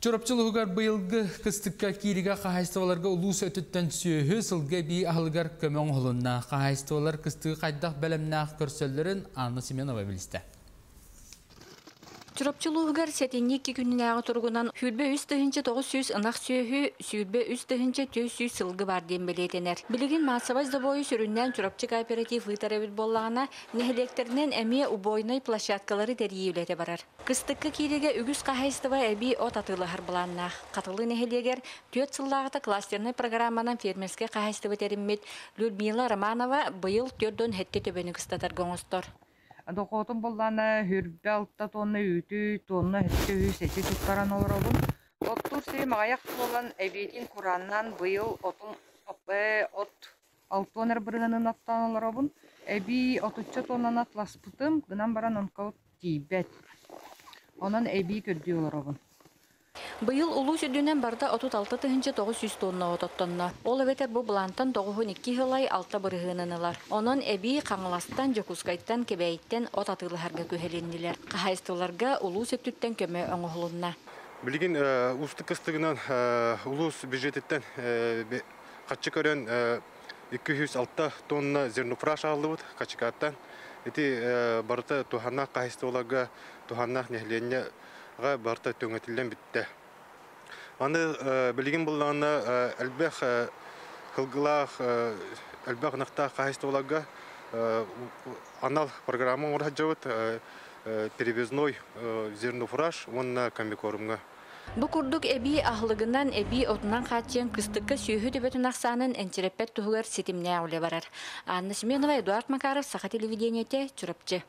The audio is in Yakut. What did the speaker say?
Чурапчы улууһугар быйылгы кыстыкка кииригэ хаһаайыстыбаларга улуус өттүттэн сүөһү, сылгы эбии аһылыгар көмө оҥоһулунна. Хаһаайыстыбалар кыстыгы хайдах бэлэмнээх көрсөллөрүн Анна Семенова билистэ. Чурапчы улууһугар сэтинньи 2 күнүнээҕи туругунан 23 900 ынах сүөһү, 23 400 сылгы баар диэн бэлиэтэнэр. Билигин маассабай забойу сүрүннээн Чурапчы кооператив ыытар эбит буоллаҕына, нэһилиэктэринэн эмиэ убойнай площадкалары тэрийии үлэтэ барар. Кыстыкка киириигэ үгүс хаһаайыстыба эбии от атыылаһар былааннаах. Хатылы нэһилиэгэр 4 сыллааҕыта кластернай программанан фермерскэй хаһаайыстыба тэриммит Людмила Романова быйыл 47 төбөнү кыстатарга оҥостор. Дохуотум буоллаҕына 26 тонна үүтү, тонна 700 эти туттаран олоробун. Оттуур сирим аҕыйах буолан, эбиитин курааннаан быйыл отун от 60 эрэ бырыһыанын оттоон олоробун. Эбии 30 тоннаны атласпытым, гынан баран онко тиийбэт. Онон эбии көрдүү олоробун. Быйыл улуус үрдүнэн барыта 36 900 тонна от оттонно. Ол эбэтэр бу былаантан 92 ылай 6 бырыһыанын ылар. Онон эбии Хаҥаластан, Дьокуускайтан, Кэбээйиттэн от атыылаһарга күһэлиннилэр. Хаһаайыстыбаларга улуус өттүттэн көмө оҥоһулунна. Билигин уустук кыстыгынан улуус бюджетиттэн харчы көрөн 206 тонна зернофураж аҕаллыбыт Хачыкааттан. Ити барыта туһааннаах хаһаайыстыбаларга, туһааннаах нэһилиэнньэҕэ барыта түҥэтиллэн бүттэ. Аны билигин буллаҕына элбэх сылгылаах, элбэх ынахтаах хаһаайыстыбаларга анал программа оҥоро сылдьабыт перевозной зернофураж уонна комбикормҥа. Бу курдук эбии аһылыгынан, эбии отунан хааччыйан кыстыкка сүөһү төбөтүн ахсаанын энчирэппэт туһугар ситимнээх үлэ барар. Анна Семенова, Эдуард Макаров, Саха телевидениете, Чурапчы.